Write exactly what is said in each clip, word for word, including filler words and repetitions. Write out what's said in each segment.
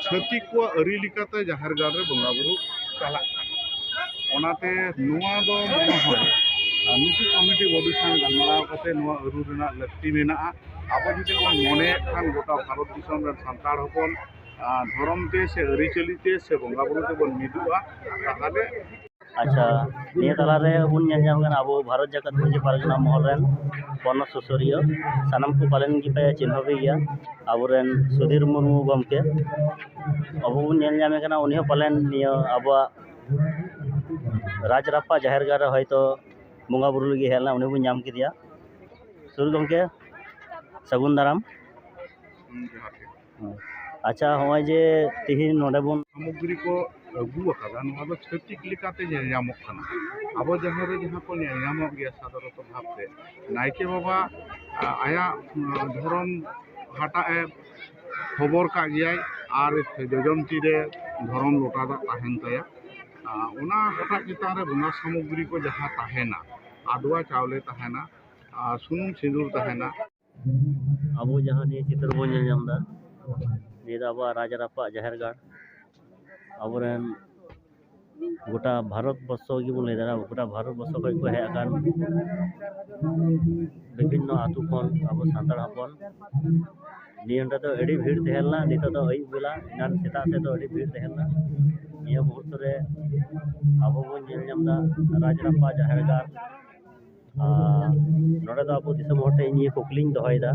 ᱪᱷᱟᱹᱛᱤᱠ ᱠᱚᱣᱟᱜ ᱟᱹᱨᱤ ᱞᱮᱠᱟᱛᱮ ᱡᱟᱦᱮᱨ ᱜᱟᱲ ᱨᱮ ᱵᱚᱸᱜᱟ ᱵᱩᱨᱩ ᱪᱟᱞᱟᱜ ᱠᱟᱱᱟ᱾ ᱚᱱᱟᱛᱮ ᱱᱚᱣᱟ ᱫᱚ ᱢᱚᱱᱮ ᱦᱚᱭ, ᱟᱨ ᱱᱩᱠᱩ ᱠᱚᱢᱤᱴᱤ ᱵᱚᱰᱤ ᱥᱟᱶ ᱜᱟᱞᱢᱟᱨᱟᱣ ᱠᱟᱛᱮ ᱱᱚᱣᱟ ᱟᱹᱨᱩ ᱨᱮᱱᱟᱜ ᱞᱟᱹᱠᱛᱤ ᱢᱮᱱᱟᱜᱼᱟ᱾ ᱟᱵᱚ ᱡᱩᱫᱤ ᱵᱚᱱ ᱢᱚᱱᱮᱭᱮᱫ ᱠᱷᱟᱱ ᱜᱚᱴᱟ ᱵᱷᱟᱨᱚᱛ ᱫᱤᱥᱚᱢ ᱨᱮᱱ ᱥᱟᱱᱛᱟᱲ ᱦᱚᱯᱚᱱ, ᱟᱨ ᱫᱷᱚᱨᱚᱢ ᱛᱮ ᱥᱮ ᱟᱹᱨᱤᱪᱟᱹᱞᱤ ᱛᱮ ᱥᱮ ᱵᱚᱸᱜᱟ ᱵᱩᱨᱩ ᱛᱮᱵᱚᱱ ᱢᱤᱫᱚᱜᱼᱟ, ᱛᱟᱦᱚᱞᱮ ᱟᱪᱪᱷᱟ, ᱱᱤᱭᱟᱹ ᱛᱟᱞᱟᱨᱮ ᱵᱚᱱ ᱧᱮᱞ ᱧᱟᱢ ᱠᱟᱱᱟ ᱟᱵᱚ ᱵᱷᱟᱨᱚᱛ ᱡᱟᱠᱟᱛ ᱢᱟᱹᱡᱷᱤ ᱯᱟᱨᱜᱟᱱᱟ ᱢᱚᱦᱚᱞ ᱨᱮᱱ ᱯᱚᱱᱚᱛ ᱥᱩᱥᱟᱹᱨᱤᱭᱟᱹ, ᱥᱟᱱᱟᱢ ᱠᱚ ᱯᱟᱞᱮᱱ ᱜᱮᱯᱮ ᱪᱤᱱᱦᱟᱹᱣ ᱜᱮᱭᱟ, ᱟᱵᱚᱨᱮᱱ ᱥᱩᱫᱷᱤᱨ ᱢᱩᱨᱢᱩ ᱜᱚᱢᱠᱮ᱾ ᱟᱵᱚ ᱵᱚᱱ ᱧᱮᱞ ᱧᱟᱢᱮ ᱠᱟᱱᱟ, ᱩᱱᱤ ᱦᱚᱸ ᱯᱟᱞᱮᱱ ᱱᱤᱭᱟᱹ ᱟᱵᱚᱣᱟᱜ ᱨᱟᱡᱽ ᱨᱟᱯᱯᱟ ᱡᱟᱦᱮᱨ ᱜᱟᱲ ᱨᱮ ᱦᱚᱭᱛᱳ ᱵᱚᱸᱜᱟ ᱵᱩᱨᱩ ᱞᱟᱹᱜᱤᱫ ᱦᱮᱡ ᱞᱮᱱᱟ, ᱩᱱᱤ ᱵᱚᱱ ᱧᱟᱢ ᱠᱮᱫᱮᱭᱟ᱾ ᱥᱩᱫᱷᱤᱨ ᱜᱚᱢᱠᱮ, ᱥᱟᱹᱜᱩᱱ ᱫᱟᱨᱟᱢ᱾ ᱦᱩᱸ, ᱡᱚᱦᱟᱨ ᱜᱮ᱾ ᱦᱩᱸ᱾ ᱟᱪᱪᱷᱟ, ᱦᱚᱸᱜᱼᱚᱭ ᱡᱮ ᱛᱤᱦᱤᱧ ᱱᱚᱰᱮ ᱵᱚᱱ ᱥᱟᱢᱚᱜᱽᱨᱤ ᱠᱚ ᱟᱹᱜᱩ ᱟᱠᱟᱫᱟ, ᱱᱚᱣᱟ ᱫᱚ ᱪᱷᱟᱹᱛᱤᱠ ᱞᱮᱠᱟᱛᱮ ᱧᱮᱞ ᱧᱟᱢᱚᱜ ᱠᱟᱱᱟ᱾ ᱟᱵᱚ ᱡᱟᱦᱮᱨ ᱨᱮ ᱡᱟᱦᱟᱸ ᱠᱚ ᱧᱮᱞ ᱧᱟᱢᱚᱜ ᱜᱮᱭᱟ ᱥᱟᱫᱷᱟᱨᱚᱱᱚᱛᱚ ᱵᱷᱟᱵᱽᱛᱮ, ᱱᱟᱭᱠᱮ ᱵᱟᱵᱟ, ᱟ, ᱟᱭᱟᱜ, ᱩᱸ, ᱫᱷᱚᱨᱚᱢ ᱦᱟᱴᱟᱜ ᱮ ᱦᱚᱵᱚᱨ ᱠᱟᱜ ᱜᱮᱭᱟᱭ ᱟᱨ ᱡᱚᱡᱚᱢ ᱛᱤ ᱨᱮ ᱫᱷᱚᱨᱚᱢ ᱞᱚᱴᱟ ᱫᱟᱜ ᱛᱟᱦᱮᱱ ᱛᱟᱭᱟ᱾ ᱟ, ᱚᱱᱟ ᱦᱟᱴᱟᱜ ᱪᱮᱛᱟᱱ ᱨᱮ ᱵᱚᱸᱜᱟ ᱥᱟᱢᱚᱜᱽᱨᱤ ᱠᱚ ᱡᱟᱦᱟᱸ ᱛᱟᱦᱮᱱᱟ, ᱟᱫᱽᱣᱟ ᱪᱟᱣᱞᱮ ᱛᱟᱦᱮᱱᱟ, ᱟᱨ ᱥᱩᱱᱩᱢ ᱥᱤᱸᱫᱩᱨ ᱛᱟᱦᱮᱱᱟ᱾ ᱟᱵᱚ ᱡᱟᱦᱟᱸ ᱱᱤᱭᱟᱹ ᱪᱤᱛᱟᱹᱨ ᱵᱚᱱ ᱧᱮᱞ ᱧᱟᱢ ᱮᱫᱟ, ᱱᱤᱭᱟᱹ ᱫᱚ ᱟᱵᱚᱣᱟᱜ ᱨᱟᱡᱽ ᱨᱟᱯᱟᱜ ᱡᱟᱦᱮᱨ ᱜᱟᱲ᱾ ᱟᱵᱚᱨᱮᱱ ᱜᱚᱴᱟ ᱵᱷᱟᱨᱚᱛ ᱵᱚᱨᱥᱚ ᱜᱮᱵᱚᱱ ᱞᱟᱹᱭ ᱫᱟᱲᱮᱭᱟᱜᱼᱟ, ᱜᱚᱴᱟ ᱵᱷᱟᱨᱚᱛ ᱵᱚᱨᱥᱚ ᱠᱷᱚᱱ ᱠᱚ ᱦᱮᱡ ᱟᱠᱟᱱ ᱵᱤᱵᱷᱤᱱᱱᱚ ᱟᱹᱛᱩ ᱠᱷᱚᱱ ᱟᱵᱚ ᱥᱟᱱᱛᱟᱲ ᱦᱚᱯᱚᱱ᱾ ᱱᱤᱭᱟᱹ ᱱᱚᱰᱮ ᱫᱚ ᱟᱹᱰᱤ ᱵᱷᱤᱲ ᱛᱟᱦᱮᱸ ᱞᱮᱱᱟ, ᱱᱤᱛᱚᱜ ᱫᱚ ᱟᱹᱭᱩᱵ ᱵᱮᱞᱟ, ᱮᱱᱟᱱ ᱥᱮᱛᱟᱜ ᱥᱮᱫ ᱫᱚ ᱟᱹᱰᱤ ᱵᱷᱤᱲ ᱛᱟᱦᱮᱸ ᱞᱮᱱᱟ᱾ ᱱᱤᱭᱟᱹ ᱢᱩᱦᱩᱨᱛᱚ ᱨᱮ ᱟᱵᱚ ᱵᱚᱱ ᱧᱮᱞ ᱧᱟᱢ ᱮᱫᱟ ᱨᱟᱡᱽ ᱨᱟᱯᱯᱟ ᱡᱟᱦᱮᱨ ᱜᱟᱲ᱾ ᱟᱨ ᱱᱚᱰᱮ ᱫᱚ ᱟᱵᱚ ᱫᱤᱥᱚᱢ ᱦᱚᱲ ᱴᱷᱮᱱ ᱱᱤᱭᱟᱹ ᱠᱩᱠᱞᱤᱧ ᱫᱚᱦᱚᱭᱮᱫᱟ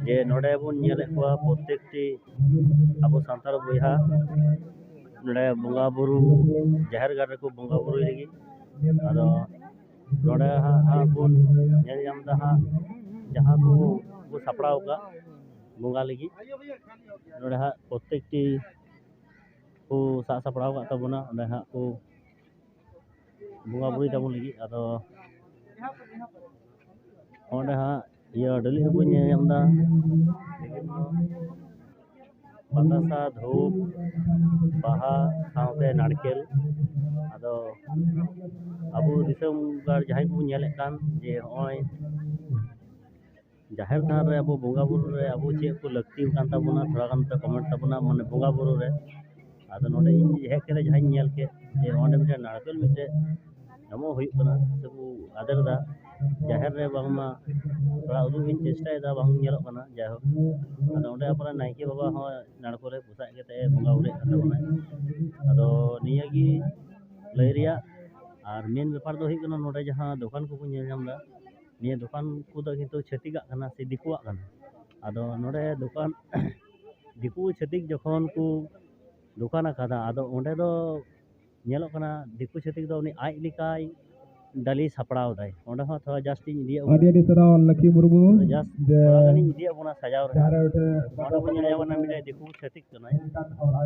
ᱡᱮ ᱱᱚᱰᱮ ᱵᱚᱱ ᱧᱮᱞᱮᱫ ᱠᱚᱣᱟ ᱯᱨᱚᱛᱮᱠᱴᱤ ᱟᱵᱚ ᱥᱟᱱᱛᱟᱲ ᱵᱚᱭᱦᱟ ᱱᱚᱰᱮ ᱵᱚᱸᱜᱟ ᱵᱩᱨᱩ, ᱡᱟᱦᱮᱨ ᱜᱟᱲ ᱨᱮᱠᱚ ᱵᱚᱸᱜᱟ ᱵᱩᱨᱩᱭ ᱞᱟᱹᱜᱤᱫ᱾ ᱟᱫᱚ ᱱᱚᱰᱮ ᱦᱟᱸᱜ, ᱦᱟᱸᱜ ᱵᱚᱱ ᱧᱮᱞ ᱧᱟᱢ ᱮᱫᱟ ᱦᱟᱸᱜ ᱡᱟᱦᱟᱸ ᱠᱚ ᱠᱚ ᱥᱟᱯᱲᱟᱣ ᱟᱠᱟᱫ ᱵᱚᱸᱜᱟ ᱞᱟᱹᱜᱤᱫ᱾ ᱱᱚᱰᱮ ᱦᱟᱸᱜ ᱯᱨᱚᱛᱮᱠᱴᱤ ᱠᱚ ᱥᱟᱵ ᱥᱟᱯᱲᱟᱣ ᱟᱠᱟᱫ ᱛᱟᱵᱚᱱᱟ, ᱚᱸᱰᱮ ᱦᱟᱸᱜ ᱠᱚ ᱵᱚᱸᱜᱟ ᱵᱩᱨᱩᱭ ᱛᱟᱵᱚᱱ ᱞᱟᱹᱜᱤᱫ᱾ ᱟᱫᱚ ᱚᱸᱰᱮ ᱦᱟᱸᱜ ᱤᱭᱟᱹ ᱰᱟᱹᱞᱤᱡ ᱦᱚᱸᱵᱚᱱ ᱧᱮᱞ ᱧᱟᱢ ᱮᱫᱟ, ᱵᱤᱵᱷᱤᱱᱱᱚ ᱯᱟᱛᱟᱥᱟ, ᱫᱷᱩᱯ, ᱵᱟᱦᱟ ᱥᱟᱶᱛᱮ ᱱᱟᱲᱠᱮᱞ᱾ ᱟᱫᱚ ᱟᱵᱚ ᱫᱤᱥᱚᱢ ᱜᱟᱲ ᱡᱟᱦᱟᱸᱭ ᱠᱚᱵᱚᱱ ᱧᱮᱞᱮᱫ ᱠᱟᱱ ᱡᱮ ᱱᱚᱜᱼᱚᱭ ᱡᱟᱦᱮᱨ ᱛᱷᱟᱱ ᱨᱮ ᱟᱵᱚ ᱵᱚᱸᱜᱟ ᱵᱩᱨᱩ ᱨᱮ ᱟᱵᱚ ᱪᱮᱫ ᱠᱚ ᱞᱟᱹᱠᱛᱤ ᱠᱟᱱ ᱛᱟᱵᱚᱱᱟ, ᱛᱷᱚᱲᱟ ᱜᱟᱱ ᱯᱮ ᱠᱚᱢᱮᱱᱴ ᱛᱟᱵᱚᱱᱟ, ᱢᱟᱱᱮ ᱵᱚᱸᱜᱟ ᱵᱩᱨᱩ ᱨᱮ᱾ ᱟᱫᱚ ᱱᱚᱰᱮ ᱤᱧ ᱦᱮᱡ ᱠᱟᱛᱮ ᱡᱟᱦᱟᱸᱧ ᱧᱮᱞ ᱠᱮᱫ, ᱡᱮ ᱚᱸᱰᱮ ᱢᱤᱫᱴᱮᱱ ᱱᱟᱲᱠᱮᱞ ᱢᱤᱫᱴᱮᱡ ᱮᱢᱚᱜ ᱦᱩᱭᱩᱜ ᱠᱟᱱᱟ ᱥᱮ ᱠᱚ ᱟᱫᱮᱨ ᱮᱫᱟ ᱡᱟᱦᱮᱨ ᱨᱮ, ᱵᱟᱝᱢᱟ ᱛᱷᱚᱲᱟ ᱩᱫᱩᱜ ᱤᱧ ᱪᱮᱥᱴᱟᱭᱮᱫᱟ, ᱵᱟᱝ ᱧᱮᱞᱚᱜ ᱠᱟᱱᱟ᱾ ᱡᱟᱭᱦᱳᱠ, ᱟᱫᱚ ᱚᱸᱰᱮ ᱟᱯᱱᱟᱨ ᱱᱟᱭᱠᱮ ᱵᱟᱵᱟ ᱦᱚᱸ ᱱᱟᱲᱠᱳ ᱨᱮ ᱯᱚᱥᱟᱜ ᱠᱟᱛᱮ ᱵᱚᱸᱜᱟ ᱵᱩᱨᱩᱭᱮᱫ ᱠᱟᱱ ᱛᱟᱵᱚᱱᱟᱭ᱾ ᱟᱫᱚ ᱱᱤᱭᱟᱹ ᱜᱮ ᱞᱟᱹᱭ ᱨᱮᱭᱟᱜ᱾ ᱟᱨ ᱢᱮᱱ ᱵᱮᱯᱟᱨ ᱫᱚ ᱦᱩᱭᱩᱜ ᱠᱟᱱᱟ, ᱱᱚᱰᱮ ᱡᱟᱦᱟᱸ ᱫᱚᱠᱟᱱ ᱠᱚᱵᱚᱱ ᱧᱮᱞ ᱧᱟᱢ ᱮᱫᱟ, ᱱᱤᱭᱟᱹ ᱫᱚᱠᱟᱱ ᱠᱚᱫᱚ ᱠᱤᱱᱛᱩ ᱪᱷᱟᱹᱛᱤᱠᱟᱜ ᱠᱟᱱᱟ ᱥᱮ ᱫᱤᱠᱩᱣᱟᱜ ᱠᱟᱱᱟ᱾ ᱟᱫᱚ ᱱᱚᱰᱮ ᱫᱚᱠᱟᱱ ᱫᱤᱠᱩ ᱪᱷᱟᱹᱛᱤᱠ ᱡᱚᱠᱷᱚᱱ ᱠᱚ ᱫᱚᱠᱟᱱ ᱟᱠᱟᱫᱟ, ᱟᱫᱚ ᱚᱸᱰᱮ ᱫᱚ ᱧᱮᱞᱚᱜ ᱠᱟᱱᱟ ᱫᱤᱠᱩ ᱪᱷᱟᱹᱛᱤᱠ ᱫᱚ ᱩᱱᱤ ᱟᱡ ᱞᱮᱠᱟᱭ ᱰᱟᱹᱞᱤ ᱥᱟᱯᱲᱟᱣ ᱫᱟᱭ᱾ ᱚᱸᱰᱮ ᱦᱚᱸ ᱛᱷᱚᱲᱟ ᱡᱟᱥᱴ ᱤᱧ ᱤᱫᱤᱭᱟᱜ ᱟᱹᱰᱤ ᱟᱹᱰᱤ ᱥᱟᱨᱦᱟᱣ ᱞᱟᱹᱠᱷᱤ ᱢᱩᱨᱢᱩ᱾ ᱡᱟᱥᱴ ᱡᱮ ᱛᱷᱚᱲᱟ ᱜᱟᱱᱤᱧ ᱤᱫᱤᱭᱟᱜ ᱵᱚᱱᱟ ᱥᱟᱡᱟᱣ ᱨᱮ᱾ ᱡᱟᱦᱟᱸ ᱨᱮ ᱢᱤᱫᱴᱮᱱ ᱚᱸᱰᱮ ᱵᱚᱱ ᱧᱮᱞ ᱧᱟᱢ ᱠᱟᱱᱟ ᱢᱤᱫᱴᱮᱱ ᱫᱤᱠᱩ ᱪᱷᱟᱹᱛᱤᱠ ᱠᱟᱱᱟᱭ᱾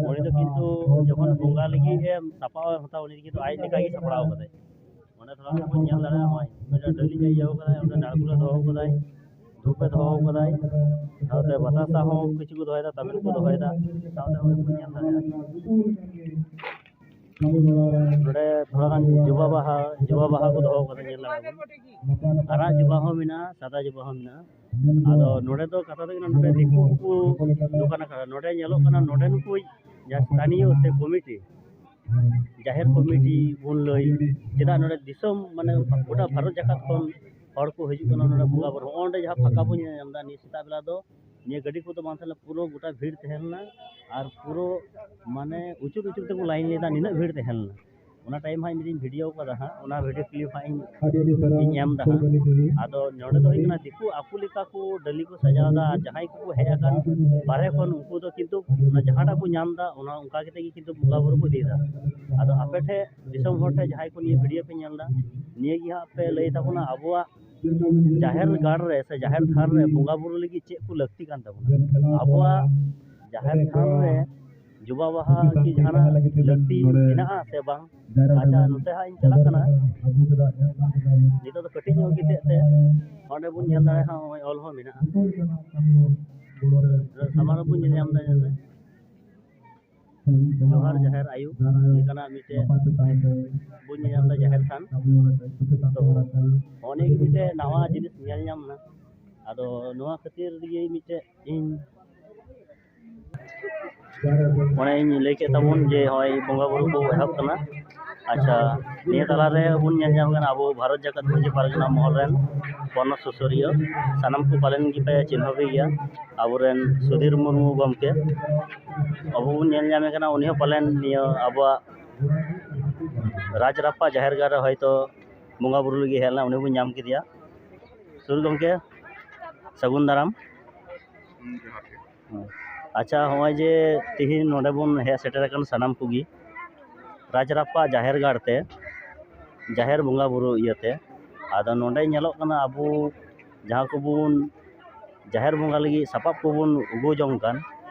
ᱩᱱᱤ ᱫᱚ ᱠᱤᱱᱛᱩ ᱡᱚᱠᱷᱚᱱ ᱵᱚᱸᱜᱟ ᱞᱟᱹᱜᱤᱫ ᱮ ᱥᱟᱯᱲᱟᱣ ᱮ ᱦᱟᱛᱟᱣᱟ, ᱩᱱᱤ ᱫᱚ ᱠᱤᱱᱛᱩ ᱟᱡ ᱞᱮᱠᱟ ᱜᱮ ᱥᱟᱯᱲᱟᱣ ᱠᱟᱫᱟᱭ᱾ ᱚᱸᱰᱮ ᱛᱷᱚᱲᱟ ᱜᱟᱱ ᱵᱚᱱ ᱧᱮᱞ ᱫᱟᱲᱮᱭᱟᱜᱼᱟ, ᱱᱚᱜᱼᱚᱭ ᱢᱤᱫᱴᱮᱱ ᱰᱟᱹᱞᱤ ᱞᱮ ᱤᱭᱟᱹ ᱠᱟᱫᱟᱭ, ᱚᱸᱰᱮ ᱱᱟᱲᱠᱳᱞ ᱮ ᱫᱚᱦᱚ ᱠᱟᱫᱟᱭ, ᱫᱷᱩᱯ ᱮ ᱫᱚᱦᱚ ᱠᱟᱫᱟᱭ, ᱥᱟᱶᱛᱮ ᱵᱟᱛᱟᱥᱟ ᱦᱚᱸ ᱠᱤᱪᱷᱩ ᱠᱚ ᱫᱚᱦᱚᱭᱮᱫᱟ, ᱛᱟᱵᱮᱱ ᱠᱚ ᱫᱚᱦᱚᱭᱮᱫᱟ, ᱥᱟᱶᱛᱮ ᱚᱸᱰᱮ ᱵᱚᱱ ᱧᱮᱞ ᱫᱟᱲᱮᱭᱟᱜᱼᱟ᱾ ᱱᱚᱰᱮ ᱛᱷᱚᱲᱟ ᱜᱟᱱ ᱡᱚᱵᱟ ᱵᱟᱦᱟ, ᱡᱚᱵᱟ ᱵᱟᱦᱟ ᱠᱚ ᱫᱚᱦᱚ ᱠᱟᱫᱟ, ᱧᱮᱞ ᱫᱟᱲᱮᱭᱟᱜᱼᱟ ᱵᱚᱱ᱾ ᱟᱨᱟᱜ ᱡᱚᱵᱟ ᱦᱚᱸ ᱢᱮᱱᱟᱜᱼᱟ, ᱥᱟᱫᱟ ᱡᱚᱵᱟ ᱦᱚᱸ ᱢᱮᱱᱟᱜᱼᱟ᱾ ᱟᱫᱚ ᱱᱚᱰᱮ ᱫᱚ ᱠᱟᱛᱷᱟ ᱫᱚ ᱦᱩᱭᱩᱜ ᱠᱟᱱᱟ, ᱱᱚᱰᱮ ᱫᱤᱠᱩ ᱠᱚ ᱫᱚᱠᱟᱱ ᱟᱠᱟᱫᱟ᱾ ᱱᱚᱰᱮ ᱧᱮᱞᱚᱜ ᱠᱟᱱᱟ, ᱱᱚᱰᱮᱱ ᱠᱚ ᱡᱟᱦᱟᱸ ᱥᱛᱷᱟᱱᱤᱭᱚ ᱥᱮ ᱠᱚᱢᱤᱴᱤ, ᱡᱟᱦᱮᱨ ᱠᱚᱢᱤᱴᱤ ᱵᱚᱱ ᱞᱟᱹᱭ, ᱪᱮᱫᱟᱜ ᱱᱚᱰᱮ ᱫᱤᱥᱚᱢ, ᱢᱟᱱᱮ, ᱜᱚᱴᱟ ᱵᱷᱟᱨᱚᱛ ᱡᱟᱠᱟᱛ ᱠᱷᱚᱱ ᱦᱚᱲ ᱠᱚ ᱦᱤᱡᱩᱜ ᱠᱟᱱᱟ ᱱᱚᱰᱮ ᱵᱚᱸᱜᱟ ᱵᱩᱨᱩ? ᱱᱚᱜᱼᱚᱭ ᱱᱚᱰᱮ ᱡᱟᱦᱟᱸ ᱯᱷᱟᱸᱠᱟ ᱵᱚᱱ ᱧᱮᱞ ᱧᱟᱢ ᱮᱫᱟ ᱱᱤᱭᱟᱹ ᱥᱮᱛᱟᱜ ᱵᱮᱞᱟ ᱫᱚ, ᱱᱤᱭᱟᱹ ᱜᱟᱹᱰᱤ ᱠᱚᱫᱚ ᱵᱟᱝ ᱛᱟᱦᱮᱸ ᱞᱮᱱᱟ, ᱯᱩᱨᱟᱹ ᱜᱚᱴᱟ ᱵᱷᱤᱲ ᱛᱟᱦᱮᱸ ᱞᱮᱱᱟ᱾ ᱟᱨ ᱯᱩᱨᱟᱹ, ᱢᱟᱱᱮ, ᱩᱪᱩᱨ ᱩᱪᱩᱨ ᱛᱮᱠᱚ ᱞᱟᱭᱤᱱ ᱞᱮᱫᱟ, ᱱᱤᱱᱟᱹᱜ ᱵᱷᱤᱲ ᱛᱟᱦᱮᱸ ᱞᱮᱱᱟ᱾ ᱚᱱᱟ ᱴᱟᱭᱤᱢ ᱦᱟᱸᱜ ᱤᱧ ᱢᱤᱫ ᱫᱤᱱ ᱵᱷᱤᱰᱤᱭᱳ ᱠᱟᱫᱟ ᱦᱟᱸᱜ, ᱚᱱᱟ ᱵᱷᱤᱰᱤᱭᱳ ᱠᱞᱤᱯ ᱦᱟᱸᱜ ᱤᱧ, ᱤᱧ ᱮᱢ ᱮᱫᱟ ᱦᱟᱸᱜ᱾ ᱟᱫᱚ ᱱᱚᱰᱮ ᱫᱚ ᱦᱩᱭᱩᱜ ᱠᱟᱱᱟ, ᱫᱤᱠᱩ ᱟᱠᱚ ᱞᱮᱠᱟ ᱠᱚ ᱰᱟᱹᱞᱤ ᱠᱚ ᱥᱟᱡᱟᱣ ᱮᱫᱟ, ᱟᱨ ᱡᱟᱦᱟᱸᱭ ᱠᱚᱠᱚ ᱦᱮᱡ ᱟᱠᱟᱱ ᱵᱟᱦᱨᱮ ᱠᱷᱚᱱ, ᱩᱱᱠᱩ ᱫᱚ ᱠᱤᱱᱛᱩ ᱚᱱᱟ ᱡᱟᱦᱟᱸᱴᱟᱜ ᱠᱚ ᱧᱟᱢ ᱮᱫᱟ, ᱚᱱᱟ ᱚᱱᱠᱟ ᱠᱟᱛᱮ ᱜᱮ ᱠᱤᱱᱛᱩ ᱵᱚᱸᱜᱟ ᱵᱩᱨᱩ ᱠᱚ ᱤᱫᱤᱭᱮᱫᱟ᱾ ᱟᱫᱚ ᱟᱯᱮ ᱴᱷᱮᱱ, ᱫᱤᱥᱚᱢ ᱦᱚᱲ ᱴᱷᱮᱱ, ᱡᱟᱦᱟᱸᱭ ᱠᱚ ᱱᱤᱭᱟᱹ ᱵᱷᱤᱰᱤᱭᱳ ᱯᱮ ᱧᱮᱞ ᱮᱫᱟ, ᱱᱤᱭᱟᱹ ᱜᱮ ᱦᱟᱸᱜ ᱯᱮ ᱞᱟᱹᱭ ᱛᱟᱵᱚᱱᱟ, ᱟᱵᱚᱣᱟᱜ ᱡᱟᱦᱮᱨ ᱜᱟᱲ ᱨᱮ ᱥᱮ ᱡᱟᱦᱮᱨ ᱛᱷᱟᱱ ᱨᱮ ᱵᱚᱸᱜᱟ ᱵᱩᱨᱩ ᱞᱟᱹᱜᱤᱫ ᱪᱮᱫ ᱠᱚ ᱞᱟᱹᱠᱛᱤ ᱠᱟᱱ ᱛᱟᱵᱚᱱᱟ? ᱟᱵᱚᱣᱟᱜ ᱡᱟᱦᱮᱨ ᱛᱷᱟᱱ ᱨᱮ ᱡᱚᱵᱟ ᱵᱟᱦᱟ ᱠᱤ ᱡᱟᱦᱟᱱᱟᱜ ᱞᱟᱹᱠᱛᱤ ᱢᱮᱱᱟᱜᱼᱟ ᱥᱮ ᱵᱟᱝ? ᱟᱪᱪᱷᱟ, ᱱᱚᱛᱮ ᱦᱟᱸᱜ ᱤᱧ ᱪᱟᱞᱟᱜ ᱠᱟᱱᱟ᱾ ᱱᱤᱛᱚᱜ ᱫᱚ ᱠᱟᱹᱴᱤᱡ ᱧᱚᱜ ᱜᱮ ᱛᱮ, ᱚᱸᱰᱮ ᱵᱚᱱ ᱧᱮᱞ ᱫᱟᱲᱮᱭᱟᱜᱼᱟ, ᱱᱚᱜᱼᱚᱭ ᱚᱞ ᱦᱚᱸ ᱢᱮᱱᱟᱜᱼᱟ᱾ ᱥᱟᱢᱟᱝ ᱨᱮᱵᱚᱱ ᱧᱮᱞ ᱧᱟᱢ ᱮᱫᱟ, ᱧᱮᱞ ᱢᱮ, ᱡᱚᱦᱟᱨ ᱡᱟᱦᱮᱨ ᱟᱭᱳ ᱞᱮᱠᱟᱱᱟᱜ ᱢᱤᱫᱴᱮᱡ ᱵᱚᱱ ᱧᱮᱞ ᱧᱟᱢ ᱮᱫᱟ, ᱡᱟᱦᱮᱨ ᱛᱷᱟᱱ᱾ ᱛᱚ, ᱚᱱᱮ ᱜᱮ ᱢᱤᱫᱴᱮᱡ ᱱᱟᱣᱟ ᱡᱤᱱᱤᱥ ᱧᱮᱞ ᱧᱟᱢ ᱮᱱᱟ᱾ ᱟᱫᱚ ᱱᱚᱣᱟ ᱠᱷᱟᱹᱛᱤᱨ ᱜᱮ ᱢᱤᱫᱴᱮᱡ ᱤᱧ ᱚᱱᱮᱧ ᱞᱟᱹᱭ ᱠᱮᱫ ᱛᱟᱵᱚᱱ ᱡᱮ ᱱᱚᱜᱼᱚᱭ ᱵᱚᱸᱜᱟ ᱵᱩᱨᱩ ᱠᱚ ᱮᱦᱚᱵ ᱠᱟᱱᱟ᱾ ᱟᱪᱪᱷᱟ, ᱱᱤᱭᱟᱹ ᱛᱟᱞᱟᱨᱮ ᱵᱚᱱ ᱧᱮᱞ ᱧᱟᱢ ᱠᱟᱱᱟ ᱟᱵᱚ ᱵᱷᱟᱨᱚᱛ ᱡᱟᱠᱟᱛ ᱢᱟᱹᱡᱷᱤ ᱯᱟᱨᱜᱟᱱᱟ ᱢᱚᱦᱚᱞ ᱨᱮᱱ ᱯᱚᱱᱚᱛ ᱥᱩᱥᱟᱹᱨᱤᱭᱟᱹ, ᱥᱟᱱᱟᱢ ᱠᱚ ᱯᱟᱞᱮᱱ ᱜᱮᱯᱮ ᱪᱤᱱᱦᱟᱹᱣ ᱜᱮᱭᱟ, ᱟᱵᱚᱨᱮᱱ ᱥᱩᱫᱷᱤᱨ ᱢᱩᱨᱢᱩ ᱜᱚᱢᱠᱮ᱾ ᱟᱵᱚ ᱵᱚᱱ ᱧᱮᱞ ᱧᱟᱢᱮ ᱠᱟᱱᱟ, ᱩᱱᱤ ᱦᱚᱸ ᱯᱟᱞᱮᱱ ᱱᱤᱭᱟᱹ ᱟᱵᱚᱣᱟᱜ ᱨᱟᱡᱽ ᱨᱟᱯᱯᱟ ᱡᱟᱦᱮᱨ ᱜᱟᱲ ᱨᱮ ᱦᱚᱭᱛᱳ ᱵᱚᱸᱜᱟ ᱵᱩᱨᱩ ᱞᱟᱹᱜᱤᱫ ᱦᱮᱡ ᱞᱮᱱᱟ, ᱩᱱᱤ ᱵᱚᱱ ᱧᱟᱢ ᱠᱮᱫᱮᱭᱟ᱾ ᱥᱩᱫᱷᱤᱨ ᱜᱚᱢᱠᱮ, ᱥᱟᱹᱜᱩᱱ ᱫᱟᱨᱟᱢ᱾ ᱦᱩᱸ, ᱡᱚᱦᱟᱨ ᱜᱮ᱾ ᱦᱮᱸ᱾ ᱟᱪᱪᱷᱟ, ᱦᱚᱸᱜᱼᱚᱭ ᱡᱮ ᱛᱤᱦᱤᱧ ᱱᱚᱰᱮ ᱵᱚᱱ ᱦᱮᱡ ᱥᱮᱴᱮᱨ ᱟᱠᱟᱱ ᱥᱟᱱᱟᱢ ᱠᱚᱜᱮ ᱨᱟᱡᱽ ᱨᱟᱯᱯᱟ ᱡᱟᱦᱮᱨ ᱜᱟᱲ ᱛᱮ, ᱡᱟᱦᱮᱨ ᱵᱚᱸᱜᱟ ᱵᱩᱨᱩ ᱤᱭᱟᱹᱛᱮ, ᱟᱫᱚ ᱱᱚᱰᱮ ᱧᱮᱞᱚᱜ ᱠᱟᱱᱟ ᱟᱵᱚ ᱡᱟᱦᱟᱸ ᱠᱚᱵᱚᱱ ᱡᱟᱦᱮᱨ ᱵᱚᱸᱜᱟ ᱞᱟᱹᱜᱤᱫ ᱥᱟᱯᱟᱵ ᱠᱚᱵᱚᱱ ᱩᱜᱩ ᱡᱚᱝ ᱠᱟᱱ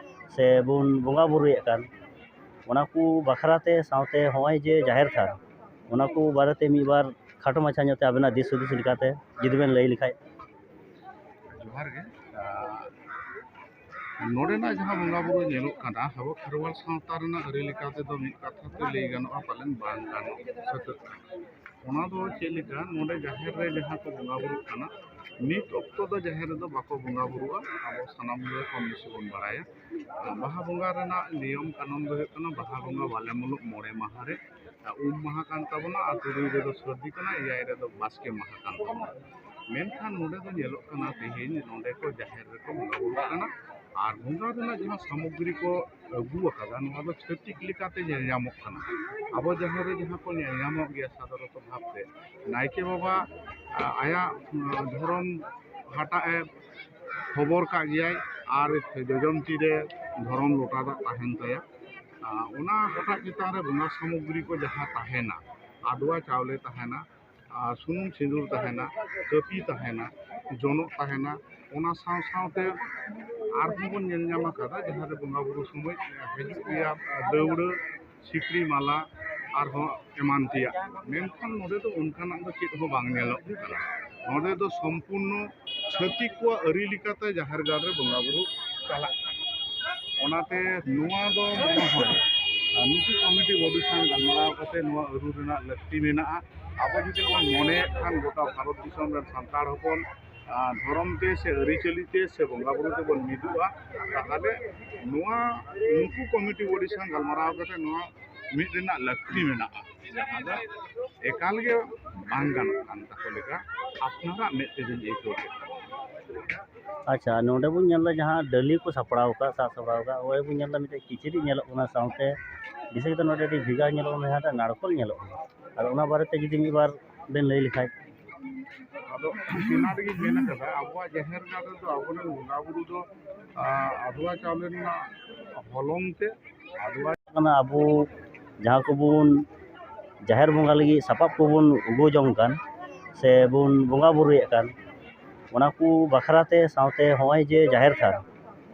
ᱥᱮ ᱵᱚᱱ ᱵᱚᱸᱜᱟ ᱵᱩᱨᱩᱭᱮᱫ ᱠᱟᱱ, ᱚᱱᱟ ᱠᱚ ᱵᱟᱠᱷᱨᱟ ᱛᱮ, ᱥᱟᱶᱛᱮ ᱦᱚᱸᱜᱼᱚᱭ ᱡᱮ ᱡᱟᱦᱮᱨ ᱛᱷᱟᱱ, ᱚᱱᱟ ᱠᱚ ᱵᱟᱨᱮᱛᱮ ᱢᱤᱫ ᱵᱟᱨ ᱠᱷᱟᱴᱚ ᱢᱟᱪᱷᱟ ᱧᱚᱜ ᱛᱮ ᱟᱵᱮᱱᱟᱜ ᱫᱤᱥ ᱦᱩᱫᱤᱥ ᱞᱮᱠᱟᱛᱮ ᱡᱩᱫᱤ ᱵᱮᱱ ᱞᱟᱹᱭ ᱞᱮᱠᱷᱟᱡ᱾ ᱡᱚᱦᱟᱨ ᱜᱮ᱾ ᱟᱨ ᱱᱚᱰᱮᱱᱟᱜ ᱡᱟᱦᱟᱸ ᱵᱚᱸᱜᱟ ᱵᱩᱨᱩ ᱧᱮᱞᱚᱜ ᱠᱟᱱᱟ, ᱟᱵᱚ ᱠᱷᱮᱨᱣᱟᱞ ᱥᱟᱶᱛᱟ ᱨᱮᱱᱟᱜ ᱟᱹᱨᱤ ᱞᱮᱠᱟ ᱛᱮᱫᱚ ᱢᱤᱫ ᱠᱟᱛᱷᱟ ᱛᱮ ᱞᱟᱹᱭ ᱜᱟᱱᱚᱜᱼᱟ, ᱯᱟᱞᱮᱱ ᱵᱟᱝ ᱜᱟᱱᱚᱜ ᱥᱟᱹᱛᱟᱹᱜ ᱠᱟᱱᱟ᱾ ᱚᱱᱟ ᱫᱚ ᱪᱮᱫ ᱞᱮᱠᱟ, ᱱᱚᱰᱮ ᱡᱟᱦᱮᱨ ᱨᱮ ᱡᱟᱦᱟᱸ ᱠᱚ ᱵᱚᱸᱜᱟ ᱵᱩᱨᱩᱜ ᱠᱟᱱᱟ, ᱱᱤᱛ ᱚᱠᱛᱚ ᱫᱚ ᱡᱟᱦᱮᱨ ᱨᱮᱫᱚ ᱵᱟᱠᱚ ᱵᱚᱸᱜᱟ ᱵᱩᱨᱩᱜᱼᱟ᱾ ᱟᱵᱚ ᱥᱟᱱᱟᱢ ᱜᱮ ᱠᱚᱢ ᱵᱮᱥᱤ ᱵᱚᱱ ᱵᱟᱲᱟᱭᱟ᱾ ᱵᱟᱦᱟ ᱵᱚᱸᱜᱟ ᱨᱮᱱᱟᱜ ᱱᱤᱭᱚᱢ ᱠᱟᱹᱱᱩᱱ ᱫᱚ ᱦᱩᱭᱩᱜ ᱠᱟᱱᱟ, ᱵᱟᱦᱟ ᱵᱚᱸᱜᱟ ᱵᱟᱞᱮ ᱢᱩᱞᱩᱜ ᱢᱚᱬᱮ ᱢᱟᱦᱟ ᱨᱮ, ᱩᱢ ᱢᱟᱦᱟ ᱠᱟᱱ ᱛᱟᱵᱚᱱᱟ, ᱟᱨ ᱛᱩᱨᱩᱭ ᱨᱮᱫᱚ ᱥᱟᱹᱨᱫᱤ ᱠᱟᱱᱟ, ᱮᱭᱟᱭ ᱨᱮᱫᱚ ᱵᱟᱥᱠᱮ ᱢᱟᱦᱟ ᱠᱟᱱ ᱛᱟᱵᱚᱱᱟ᱾ ᱢᱮᱱᱠᱷᱟᱱ ᱱᱚᱰᱮ ᱫᱚ ᱧᱮᱞᱚᱜ ᱠᱟᱱᱟ, ᱛᱮᱦᱮᱧ ᱱᱚᱰᱮ ᱠᱚ ᱡᱟᱦᱮᱨ ᱨᱮᱠᱚ ᱵᱚᱸᱜᱟ ᱵᱩᱨᱩᱜ ᱠᱟᱱᱟ, ᱟᱨ ᱵᱚᱸᱜᱟ ᱨᱮᱱᱟᱜ ᱡᱟᱦᱟᱸ ᱥᱟᱢᱚᱜᱽᱨᱤ ᱠᱚ ᱟᱹᱜᱩ ᱟᱠᱟᱫᱟ, ᱱᱚᱣᱟ ᱫᱚ ᱪᱷᱟᱹᱛᱤᱠ ᱞᱮᱠᱟᱛᱮ ᱧᱮᱞ ᱧᱟᱢᱚᱜ ᱠᱟᱱᱟ᱾ ᱟᱵᱚ ᱡᱟᱦᱮᱨ ᱨᱮ ᱡᱟᱦᱟᱸ ᱠᱚ ᱧᱮᱞ ᱧᱟᱢᱚᱜ ᱜᱮᱭᱟ ᱥᱟᱫᱷᱟᱨᱚᱱᱛᱚ ᱵᱷᱟᱵᱽᱛᱮ, ᱱᱟᱭᱠᱮ ᱵᱟᱵᱟ, ᱟ, ᱟᱭᱟᱜ, ᱩᱢ, ᱫᱷᱚᱨᱚᱢ ᱦᱟᱴᱟᱜ ᱮ ᱦᱚᱵᱚᱨ ᱠᱟᱜ ᱜᱮᱭᱟᱭ ᱟᱨ ᱡᱚᱡᱚᱢ ᱛᱤᱨᱮ ᱫᱷᱚᱨᱚᱢ ᱞᱚᱴᱟ ᱫᱟᱜ ᱛᱟᱦᱮᱱ ᱛᱟᱭᱟ᱾ ᱟ, ᱚᱱᱟ ᱦᱟᱴᱟᱜ ᱪᱮᱛᱟᱱ ᱨᱮ ᱵᱚᱸᱜᱟ ᱥᱟᱢᱚᱜᱽᱨᱤ ᱠᱚ ᱡᱟᱦᱟᱸ ᱛᱟᱦᱮᱱᱟ, ᱟᱫᱽᱣᱟ ᱪᱟᱣᱞᱮ ᱛᱟᱦᱮᱱᱟ, ᱟᱨ ᱥᱩᱱᱩᱢ ᱥᱤᱸᱫᱩᱨ ᱛᱟᱦᱮᱱᱟ, ᱠᱟᱹᱯᱤ ᱛᱟᱦᱮᱱᱟ, ᱡᱚᱱᱚᱜ ᱛᱟᱦᱮᱱᱟ᱾ ᱚᱱᱟ ᱥᱟᱶ ᱥᱟᱶᱛᱮ ᱟᱨᱦᱚᱸ ᱵᱚᱱ ᱧᱮᱞ ᱧᱟᱢ ᱟᱠᱟᱫᱟ, ᱡᱟᱦᱟᱸ ᱨᱮ ᱵᱚᱸᱜᱟ ᱵᱩᱨᱩ ᱥᱚᱢᱚᱭ ᱦᱤᱡᱩᱜ ᱜᱮᱭᱟ ᱫᱟᱹᱣᱲᱟᱹ, ᱥᱤᱠᱲᱤ ᱢᱟᱞᱟ, ᱟᱨᱦᱚᱸ ᱮᱢᱟᱱ ᱛᱮᱭᱟᱜ᱾ ᱢᱮᱱᱠᱷᱟᱱ ᱱᱚᱰᱮ ᱫᱚ ᱚᱱᱠᱟᱱᱟᱜ ᱫᱚ ᱪᱮᱫ ᱦᱚᱸ ᱵᱟᱝ ᱧᱮᱞᱚᱜ ᱠᱟᱱᱟ᱾ ᱱᱚᱰᱮ ᱫᱚ ᱥᱚᱢᱯᱩᱨᱱᱚ ᱪᱷᱟᱹᱛᱤᱠ ᱠᱚᱣᱟᱜ ᱟᱹᱨᱤ ᱞᱮᱠᱟᱛᱮ ᱡᱟᱦᱮᱨ ᱜᱟᱲ ᱨᱮ ᱵᱚᱸᱜᱟ ᱵᱩᱨᱩ ᱪᱟᱞᱟᱜ ᱠᱟᱱᱟ᱾ ᱚᱱᱟᱛᱮ ᱱᱚᱣᱟ ᱫᱚ ᱢᱚᱱᱮ ᱦᱚᱭ, ᱟᱨ ᱱᱩᱠᱩ ᱠᱚᱢᱤᱴᱤ ᱵᱚᱰᱤ ᱥᱟᱶ ᱜᱟᱞᱢᱟᱨᱟᱣ ᱠᱟᱛᱮ ᱱᱚᱣᱟ ᱟᱹᱨᱩ ᱨᱮᱱᱟᱜ ᱞᱟᱹᱠᱛᱤ ᱢᱮᱱᱟᱜᱼᱟ᱾ ᱟᱵᱚ ᱡᱩᱫᱤ ᱵᱚᱱ ᱢᱚᱱᱮᱭᱮᱫ ᱠᱷᱟᱱ, ᱜᱚᱴᱟ ᱵᱷᱟᱨᱚᱛ ᱫᱤᱥᱚᱢ ᱨᱮᱱ ᱥᱟᱱᱛᱟᱲ ᱦᱚᱯᱚᱱ ᱟᱨ ᱫᱷᱚᱨᱚᱢ ᱛᱮ ᱥᱮ ᱟᱹᱨᱤᱪᱟᱹᱞᱤ ᱛᱮ ᱥᱮ ᱵᱚᱸᱜᱟ ᱵᱩᱨᱩ ᱛᱮᱵᱚᱱ ᱢᱤᱫᱚᱜᱼᱟ, ᱛᱟᱦᱚᱞᱮ ᱱᱚᱣᱟ ᱩᱱᱠᱩ ᱠᱚᱢᱤᱴᱤ ᱵᱚᱰᱤ ᱥᱟᱶ ᱜᱟᱞᱢᱟᱨᱟᱣ ᱠᱟᱛᱮ ᱱᱚᱣᱟ ᱢᱤᱫ ᱨᱮᱱᱟᱜ ᱞᱟᱹᱠᱛᱤ ᱢᱮᱱᱟᱜᱼᱟ᱾ ᱡᱟᱦᱟᱸ ᱫᱚ ᱮᱠᱟᱞ ᱜᱮ ᱵᱟᱝ ᱜᱟᱱᱚᱜ ᱠᱟᱱ ᱛᱟᱠᱚ ᱞᱮᱠᱟ ᱟᱯᱱᱟᱨᱟᱜ ᱢᱮᱫ ᱛᱮᱫᱚᱧ ᱟᱹᱭᱠᱟᱹᱣ ᱠᱮᱫ ᱛᱟᱠᱚᱣᱟ᱾ ᱟᱪᱪᱷᱟ, ᱱᱚᱰᱮ ᱵᱚᱱ ᱧᱮᱞ ᱮᱫᱟ ᱡᱟᱦᱟᱸ ᱰᱟᱹᱞᱤ ᱠᱚ ᱥᱟᱯᱲᱟᱣ ᱟᱠᱟᱫ, ᱥᱟᱵ ᱥᱟᱯᱲᱟᱣ ᱟᱠᱟᱫ, ᱱᱚᱜᱼᱚᱭ ᱵᱚᱱ ᱧᱮᱞ ᱮᱫᱟ ᱢᱤᱫᱴᱮᱡ ᱠᱤᱪᱨᱤᱡ ᱧᱮᱞᱚᱜ ᱠᱟᱱᱟ, ᱥᱟᱶᱛᱮ ᱵᱤᱥᱮᱥ ᱠᱟᱛᱮ ᱱᱚᱰᱮ ᱟᱹᱰᱤ ᱵᱷᱮᱜᱟᱨ ᱧᱮᱞᱚᱜ ᱠᱟᱱᱟ, ᱡᱟᱦᱟᱸᱴᱟᱜ ᱱᱟᱲᱠᱳᱞ ᱧᱮᱞᱚᱜ ᱠᱟᱱᱟ᱾ ᱟᱫᱚ ᱚᱱᱟ ᱵᱟᱨᱮᱛᱮ ᱡᱩᱫᱤ ᱢᱤᱫ ᱵᱟᱨ ᱵᱮᱱ ᱞᱟᱹᱭ ᱞᱮᱠᱷᱟᱡ᱾ ᱟᱫᱚ ᱚᱱᱟ ᱨᱮᱜᱮᱧ ᱢᱮᱱ ᱠᱟᱫᱟ, ᱟᱵᱚᱣᱟᱜ ᱡᱟᱦᱮᱨ ᱜᱟᱲ ᱨᱮᱫᱚ ᱟᱵᱚᱨᱮᱱ ᱵᱚᱸᱜᱟ ᱵᱩᱨᱩ ᱫᱚ, ᱟᱸ, ᱟᱫᱽᱣᱟ ᱪᱟᱣᱞᱮ ᱨᱮᱱᱟᱜ ᱦᱚᱞᱚᱝ ᱛᱮ, ᱟᱫᱽᱣᱟ ᱠᱟᱱᱟ᱾ ᱟᱵᱚ ᱡᱟᱦᱟᱸ ᱠᱚᱵᱚᱱ ᱡᱟᱦᱮᱨ ᱵᱚᱸᱜᱟ ᱞᱟᱹᱜᱤᱫ ᱥᱟᱯᱟᱵ ᱠᱚᱵᱚᱱ ᱩᱜᱩ ᱡᱚᱝ ᱠᱟᱱ ᱥᱮ ᱵᱚᱱ ᱵᱚᱸᱜᱟ ᱵᱩᱨᱩᱭᱮᱫ ᱠᱟᱱ, ᱚᱱᱟ ᱠᱚ ᱵᱟᱠᱷᱨᱟ ᱛᱮ, ᱥᱟᱶᱛᱮ ᱦᱚᱸᱜᱼᱚᱭ ᱡᱮ ᱡᱟᱦᱮᱨ ᱛᱷᱟᱱ,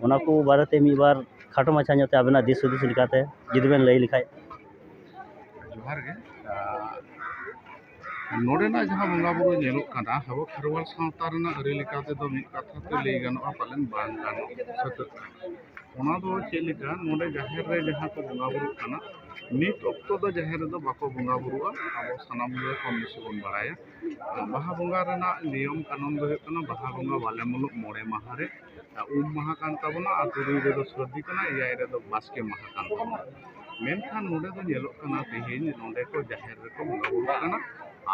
ᱚᱱᱟ ᱠᱚ ᱵᱟᱨᱮᱛᱮ ᱢᱤᱫ ᱵᱟᱨ ᱠᱷᱟᱴᱚ ᱢᱟᱪᱷᱟ ᱧᱚᱜ ᱛᱮ ᱟᱵᱮᱱᱟᱜ ᱫᱤᱥ ᱦᱩᱫᱤᱥ ᱞᱮᱠᱟᱛᱮ ᱡᱩᱫᱤ ᱵᱮᱱ ᱞᱟᱹᱭ ᱞᱮᱠᱷᱟᱡ᱾ ᱡᱚᱦᱟᱨ ᱜᱮ᱾ ᱟᱸ, ᱱᱚᱰᱮᱱᱟᱜ ᱡᱟᱦᱟᱸ ᱵᱚᱸᱜᱟ ᱵᱩᱨᱩ ᱧᱮᱞᱚᱜ ᱠᱟᱱᱟ, ᱟᱵᱚ ᱠᱷᱮᱨᱣᱟᱞ ᱥᱟᱶᱛᱟ ᱨᱮᱱᱟᱜ ᱟᱹᱨᱤ ᱞᱮᱠᱟ ᱛᱮᱫᱚ ᱢᱤᱫ ᱠᱟᱛᱷᱟ ᱛᱮ ᱞᱟᱹᱭ ᱜᱟᱱᱚᱜᱼᱟ, ᱯᱟᱞᱮᱱ ᱵᱟᱝ ᱜᱟᱱᱚᱜ ᱥᱟᱹᱛᱟᱹᱜ ᱠᱟᱱᱟ᱾ ᱚᱱᱟ ᱫᱚ ᱪᱮᱫ ᱞᱮᱠᱟ, ᱱᱚᱰᱮ ᱡᱟᱦᱮᱨ ᱨᱮ ᱡᱟᱦᱟᱸ ᱠᱚ ᱵᱚᱸᱜᱟ ᱵᱩᱨᱩᱜ ᱠᱟᱱᱟ, ᱱᱤᱛ ᱚᱠᱛᱚ ᱫᱚ ᱡᱟᱦᱮᱨ ᱨᱮᱫᱚ ᱵᱟᱠᱚ ᱵᱚᱸᱜᱟ ᱵᱩᱨᱩᱜᱼᱟ᱾ ᱟᱵᱚ ᱥᱟᱱᱟᱢ ᱜᱮ ᱠᱚᱢ ᱵᱮᱥᱤ ᱵᱚᱱ ᱵᱟᱲᱟᱭᱟ᱾ ᱵᱟᱦᱟ ᱵᱚᱸᱜᱟ ᱨᱮᱱᱟᱜ ᱱᱤᱭᱚᱢ ᱠᱟᱹᱱᱩᱱ ᱫᱚ ᱦᱩᱭᱩᱜ ᱠᱟᱱᱟ, ᱵᱟᱦᱟ ᱵᱚᱸᱜᱟ ᱵᱟᱞᱮ ᱢᱩᱞᱩᱜ ᱢᱚᱬᱮ ᱢᱟᱦᱟ ᱨᱮ᱾ ᱩᱢ ᱢᱟᱦᱟ ᱠᱟᱱ ᱛᱟᱵᱚᱱᱟ, ᱟᱨ ᱛᱩᱨᱩᱭ ᱨᱮᱫᱚ ᱥᱟᱹᱨᱫᱤ ᱠᱟᱱᱟ, ᱮᱭᱟᱭ ᱨᱮᱫᱚ ᱵᱟᱥᱠᱮ ᱢᱟᱦᱟ ᱠᱟᱱ ᱛᱟᱵᱚᱱᱟ᱾ ᱢᱮᱱᱠᱷᱟᱱ ᱱᱚᱰᱮ ᱫᱚ ᱧᱮᱞᱚᱜ ᱠᱟᱱᱟ, ᱛᱮᱦᱮᱧ ᱱᱚᱰᱮ ᱠᱚ ᱡᱟᱦᱮᱨ ᱨᱮᱠᱚ ᱵᱚᱸᱜᱟ ᱵᱩᱨᱩᱜ ᱠᱟᱱᱟ,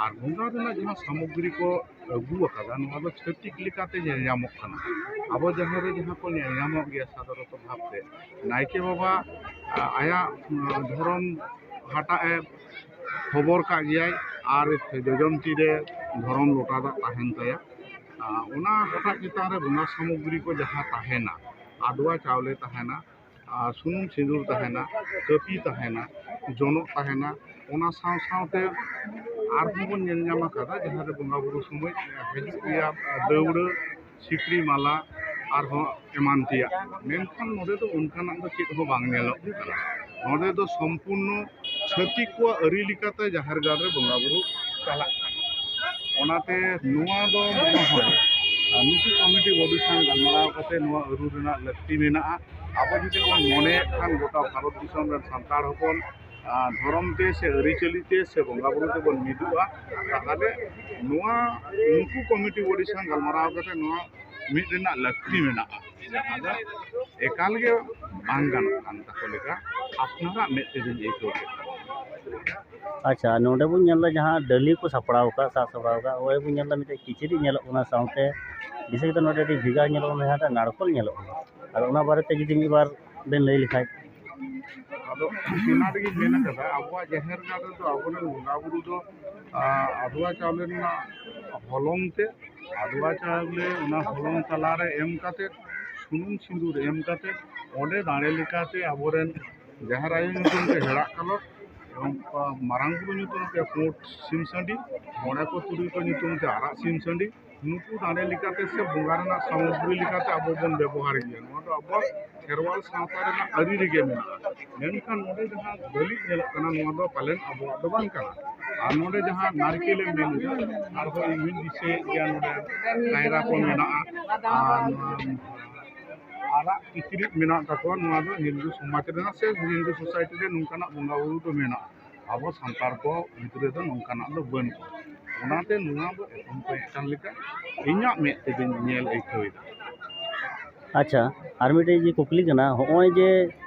ᱟᱨ ᱵᱚᱸᱜᱟ ᱨᱮᱱᱟᱜ ᱡᱟᱦᱟᱸ ᱥᱟᱢᱚᱜᱽᱨᱤ ᱠᱚ ᱟᱹᱜᱩ ᱟᱠᱟᱫᱟ, ᱱᱚᱣᱟ ᱫᱚ ᱪᱷᱟᱹᱛᱤᱠ ᱞᱮᱠᱟᱛᱮ ᱧᱮᱞ ᱧᱟᱢᱚᱜ ᱠᱟᱱᱟ᱾ ᱟᱵᱚ ᱡᱟᱦᱮᱨ ᱨᱮ ᱡᱟᱦᱟᱸ ᱠᱚ ᱧᱮᱞ ᱧᱟᱢᱚᱜ ᱜᱮᱭᱟ ᱥᱟᱫᱷᱟᱨᱚᱛᱚ ᱵᱷᱟᱵᱽᱛᱮ, ᱱᱟᱭᱠᱮ ᱵᱟᱵᱟ, ᱟ, ᱟᱭᱟᱜ, ᱩᱢ, ᱫᱷᱚᱨᱚᱢ ᱦᱟᱴᱟᱜ ᱮ ᱦᱚᱵᱚᱨ ᱠᱟᱜ ᱜᱮᱭᱟᱭ, ᱟᱨ ᱡᱚᱡᱚᱢ ᱛᱤᱨᱮ ᱫᱷᱚᱨᱚᱢ ᱞᱚᱴᱟ ᱫᱟᱜ ᱛᱟᱦᱮᱱ ᱛᱟᱭᱟ᱾ ᱟ, ᱚᱱᱟ ᱦᱟᱴᱟᱜ ᱪᱮᱛᱟᱱ ᱨᱮ ᱵᱚᱸᱜᱟ ᱥᱟᱢᱚᱜᱽᱨᱤ ᱠᱚ ᱡᱟᱦᱟᱸ ᱛᱟᱦᱮᱱᱟ, ᱟᱫᱽᱣᱟ ᱪᱟᱣᱞᱮ ᱛᱟᱦᱮᱱᱟ, ᱟᱨ ᱥᱩᱱᱩᱢ ᱥᱤᱸᱫᱩᱨ ᱛᱟᱦᱮᱱᱟ, ᱠᱟᱹᱯᱤ ᱛᱟᱦᱮᱱᱟ, ᱡᱚᱱᱚᱜ ᱛᱟᱦᱮᱱᱟ᱾ ᱚᱱᱟ ᱥᱟᱶ ᱥᱟᱶᱛᱮ ᱟᱨᱦᱚᱸ ᱵᱚᱱ ᱧᱮᱞ ᱧᱟᱢ ᱟᱠᱟᱫᱟ, ᱡᱟᱦᱟᱸ ᱨᱮ ᱵᱚᱸᱜᱟ ᱵᱩᱨᱩ ᱥᱚᱢᱚᱭ ᱦᱤᱡᱩᱜ ᱜᱮᱭᱟ ᱫᱟᱹᱣᱲᱟᱹ, ᱥᱤᱠᱲᱤ ᱢᱟᱞᱟ, ᱟᱨᱦᱚᱸ ᱮᱢᱟᱱ ᱛᱮᱭᱟᱜ᱾ ᱢᱮᱱᱠᱷᱟᱱ ᱱᱚᱰᱮ ᱫᱚ ᱚᱱᱠᱟᱱᱟᱜ ᱫᱚ ᱪᱮᱫ ᱦᱚᱸ ᱵᱟᱝ ᱧᱮᱞᱚᱜ ᱠᱟᱱᱟ᱾ ᱱᱚᱰᱮ ᱫᱚ ᱥᱚᱢᱯᱩᱨᱱᱚ ᱪᱷᱟᱹᱛᱤᱠ ᱠᱚᱣᱟᱜ ᱟᱹᱨᱤ ᱞᱮᱠᱟᱛᱮ ᱡᱟᱦᱮᱨ ᱜᱟᱲ ᱨᱮ ᱵᱚᱸᱜᱟ ᱵᱩᱨᱩ ᱪᱟᱞᱟᱜ ᱠᱟᱱᱟ᱾ ᱚᱱᱟᱛᱮ ᱱᱚᱣᱟ ᱫᱚ ᱢᱚᱱᱮ ᱦᱚᱭ, ᱟᱨ ᱱᱩᱠᱩ ᱠᱚᱢᱤᱴᱤ ᱵᱚᱰᱤ ᱥᱟᱶ ᱜᱟᱞᱢᱟᱨᱟᱣ ᱠᱟᱛᱮ ᱱᱚᱣᱟ ᱟᱹᱨᱩ ᱨᱮᱱᱟᱜ ᱞᱟᱹᱠᱛᱤ ᱢᱮᱱᱟᱜᱼᱟ᱾ ᱟᱵᱚ ᱡᱩᱫᱤ ᱵᱚᱱ ᱢᱚᱱᱮᱭᱮᱫ ᱠᱷᱟᱱ, ᱜᱚᱴᱟ ᱵᱷᱟᱨᱚᱛ ᱫᱤᱥᱚᱢ ᱨᱮᱱ ᱥᱟᱱᱛᱟᱲ ᱦᱚᱯᱚᱱ ᱟᱨ ᱫᱷᱚᱨᱚᱢ ᱛᱮ ᱥᱮ ᱟᱹᱨᱤᱪᱟᱹᱞᱤ ᱛᱮ ᱥᱮ ᱵᱚᱸᱜᱟ ᱵᱩᱨᱩ ᱛᱮᱵᱚᱱ ᱢᱤᱫᱚᱜᱼᱟ, ᱛᱟᱦᱚᱞᱮ ᱱᱚᱣᱟ ᱩᱱᱠᱩ ᱠᱚᱢᱤᱴᱤ ᱵᱚᱰᱤ ᱥᱟᱶ ᱜᱟᱞᱢᱟᱨᱟᱣ ᱠᱟᱛᱮ ᱱᱚᱣᱟ ᱢᱤᱫ ᱨᱮᱱᱟᱜ ᱞᱟᱹᱠᱛᱤ ᱢᱮᱱᱟᱜᱼᱟ᱾ ᱡᱟᱦᱟᱸ ᱫᱚ ᱮᱠᱟᱞ ᱜᱮ ᱵᱟᱝ ᱜᱟᱱᱚᱜ ᱠᱟᱱ ᱛᱟᱠᱚ ᱞᱮᱠᱟ ᱟᱯᱱᱟᱨᱟᱜ ᱢᱮᱫ ᱛᱮᱫᱚᱧ ᱟᱹᱭᱠᱟᱹᱣ ᱠᱮᱫᱟ᱾ ᱟᱪᱪᱷᱟ, ᱱᱚᱰᱮ ᱵᱚᱱ ᱧᱮᱞ ᱮᱫᱟ ᱡᱟᱦᱟᱸ ᱰᱟᱹᱞᱤ ᱠᱚ ᱥᱟᱯᱲᱟᱣ ᱟᱠᱟᱫ, ᱥᱟᱵ ᱥᱟᱯᱲᱟᱣ ᱟᱠᱟᱫ, ᱱᱚᱜᱼᱚᱭ ᱵᱚᱱ ᱧᱮᱞ ᱮᱫᱟ ᱢᱤᱫᱴᱮᱡ ᱠᱤᱪᱨᱤᱡ ᱧᱮᱞᱚᱜ ᱠᱟᱱᱟ, ᱥᱟᱶᱛᱮ ᱵᱤᱥᱮᱥ ᱠᱟᱛᱮ ᱱᱚᱰᱮ ᱟᱹᱰᱤ ᱵᱷᱮᱜᱟᱨ ᱧᱮᱞᱚᱜ ᱠᱟᱱᱟ, ᱡᱟᱦᱟᱸᱴᱟᱜ ᱱᱟᱲᱠᱳᱞ ᱧᱮᱞᱚᱜ ᱠᱟᱱᱟ᱾ ᱟᱫᱚ ᱚᱱᱟ ᱵᱟᱨᱮᱛᱮ ᱡᱩᱫᱤ ᱢᱤᱫ ᱵᱟᱨ ᱵᱮᱱ ᱞᱟᱹᱭ ᱞᱮᱠᱷᱟᱡ᱾ ᱟᱫᱚ ᱚᱱᱟ ᱨᱮᱜᱮᱧ ᱢᱮᱱ ᱠᱟᱫᱟ, ᱟᱵᱚᱣᱟᱜ ᱡᱟᱦᱮᱨ ᱜᱟᱲ ᱨᱮᱫᱚ ᱟᱵᱚᱨᱮᱱ ᱵᱚᱸᱜᱟ ᱵᱩᱨᱩ ᱫᱚ ᱟᱫᱽᱣᱟ ᱪᱟᱣᱞᱮ ᱨᱮᱱᱟᱜ ᱦᱚᱞᱚᱝ ᱛᱮ, ᱟᱫᱽᱣᱟ ᱪᱟᱣᱞᱮ ᱚᱱᱟ ᱦᱚᱞᱚᱝ ᱛᱟᱞᱟᱨᱮ ᱮᱢ ᱠᱟᱛᱮ, ᱥᱩᱱᱩᱢ ᱥᱤᱸᱫᱩᱨ ᱮᱢ ᱠᱟᱛᱮ, ᱚᱸᱰᱮ ᱫᱟᱲᱮ ᱞᱮᱠᱟᱛᱮ ᱟᱵᱚᱨᱮᱱ ᱡᱟᱦᱮᱨ ᱟᱭᱳ ᱧᱩᱛᱩᱢ ᱛᱮ ᱦᱮᱲᱟᱜ ᱠᱟᱞᱚᱴ, ᱮᱵᱚᱝ ᱢᱟᱨᱟᱝ ᱵᱩᱨᱩ ᱧᱩᱛᱩᱢ ᱛᱮ ᱯᱩᱸᱰ ᱥᱤᱢ ᱥᱟᱺᱰᱤ, ᱢᱚᱬᱮ ᱠᱚ ᱛᱩᱨᱩᱭ ᱠᱚ ᱧᱩᱛᱩᱢ ᱛᱮ ᱟᱨᱟᱜ ᱥᱤᱢ ᱥᱟᱺᱰᱤ, ᱱᱩᱠᱩ ᱫᱟᱲᱮ ᱞᱮᱠᱟᱛᱮ ᱥᱮ ᱵᱚᱸᱜᱟ ᱨᱮᱱᱟᱜ ᱥᱟᱢᱚᱜᱽᱨᱤ ᱞᱮᱠᱟᱛᱮ ᱟᱵᱚ ᱵᱚᱱ ᱵᱮᱵᱚᱦᱟᱨ ᱜᱮᱭᱟ᱾ ᱱᱚᱣᱟ ᱫᱚ ᱟᱵᱚᱣᱟᱜ ᱠᱷᱮᱨᱣᱟᱞ ᱥᱟᱶᱛᱟ ᱨᱮᱱᱟᱜ ᱟᱹᱨᱤ ᱨᱮᱜᱮ ᱢᱮᱱᱟᱜᱼᱟ᱾ ᱢᱮᱱᱠᱷᱟᱱ ᱱᱚᱰᱮ ᱡᱟᱦᱟᱸ ᱵᱟᱹᱲᱤᱡ ᱧᱮᱞᱚᱜ ᱠᱟᱱᱟ, ᱱᱚᱣᱟ ᱫᱚ ᱯᱟᱞᱮᱱ ᱟᱵᱚᱣᱟᱜ ᱫᱚ ᱵᱟᱝ ᱠᱟᱱᱟ᱾ ᱟᱨ ᱱᱚᱰᱮ ᱡᱟᱦᱟᱸ ᱱᱟᱨᱠᱮᱞ ᱮᱢ ᱢᱮᱱ ᱮᱫᱟ, ᱟᱨᱦᱚᱸ ᱤᱧ ᱦᱚᱸᱧ ᱫᱤᱥᱟᱹᱭᱮᱫ ᱜᱮᱭᱟ, ᱱᱚᱰᱮ ᱠᱟᱭᱨᱟ ᱠᱚ ᱢᱮᱱᱟᱜᱼᱟ, ᱟᱨ ᱱᱚᱣᱟ ᱟᱨᱟᱜ ᱠᱤᱪᱨᱤᱡ ᱢᱮᱱᱟᱜ ᱛᱟᱠᱚᱣᱟ᱾ ᱱᱚᱣᱟ ᱫᱚ ᱦᱤᱱᱫᱩ ᱥᱚᱢᱟᱡᱽ ᱨᱮᱱᱟᱜ ᱥᱮ ᱦᱤᱱᱫᱩ ᱥᱳᱥᱟᱭᱴᱤ ᱨᱮ ᱱᱚᱝᱠᱟᱱᱟᱜ ᱵᱚᱸᱜᱟ ᱵᱩᱨᱩ ᱫᱚ ᱢᱮᱱᱟᱜᱼᱟ᱾ ᱟᱵᱚ ᱥᱟᱱᱛᱟᱲ ᱠᱚ ᱵᱷᱤᱛᱨᱤ ᱫᱚ ᱱᱚᱝᱠᱟᱱᱟᱜ ᱫᱚ ᱵᱟᱹᱱᱩᱜᱼᱟ᱾ ᱚᱱᱟᱛᱮ ᱱᱚᱣᱟ ᱫᱚ ᱮᱛᱚᱢ ᱠᱚ ᱮᱫ ᱠᱟᱱ ᱞᱮᱠᱟ ᱤᱧᱟᱹᱜ ᱢᱮᱫ ᱛᱮᱫᱚᱧ ᱧᱮᱞ ᱟᱹᱭᱠᱟᱹᱣ ᱮᱫᱟ᱾ ᱟᱪᱪᱷᱟ, ᱟᱨ ᱢᱤᱫᱴᱮᱡ ᱡᱮ ᱠᱩᱠᱞᱤ ᱠᱟᱱᱟ, ᱦᱚᱸᱜᱼᱚᱭ ᱡᱮ